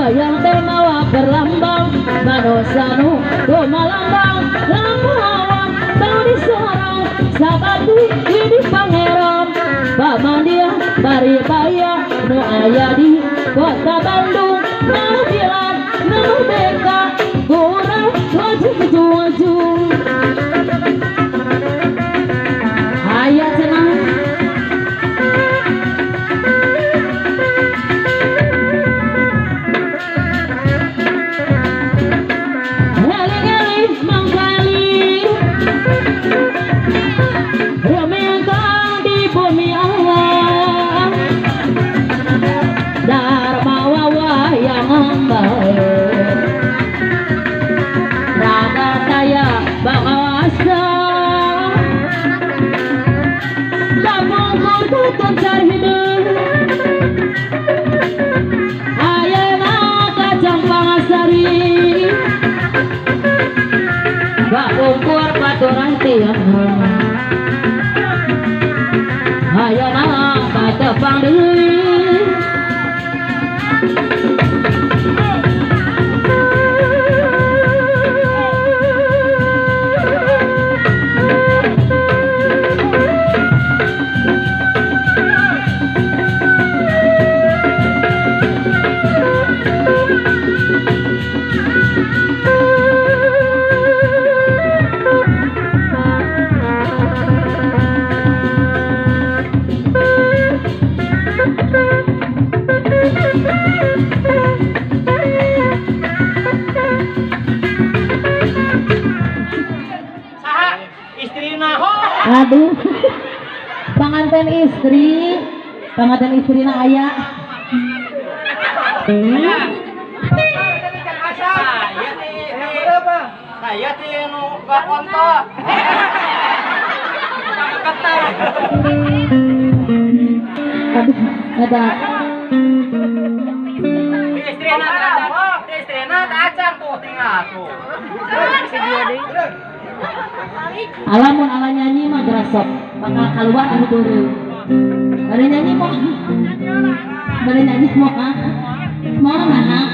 Wayang temawa berlambang manosanu gomalambang lamuawan tau disorang sabatu ini pangeran pamandia baribaya nu aya di kota Bandung nabilan merdeka kurang wajib tuju aya cenah. Ukur paturan tiang ayeuna katepang deui. Aduh, panganten istri na aya. Saya ti nu bakonto. Aduh, ada. Istrina acan tuh tinggal tuh. Alamun ala nyanyi mah gerasok bakal keluar anu beureum. Bari nyanyi mah. Bari nyanyi mah. Mau nah.